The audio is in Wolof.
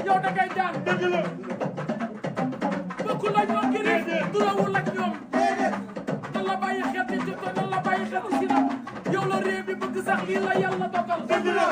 yow da ngay daan dëgg la bokkul ak ñoom ngir du rawul ak ñoom nan la bàyyi xel ci jotto nan la bàyyi xel ci sinam yow la réew bi bëgg sax lii la yàlla dogal dëgg la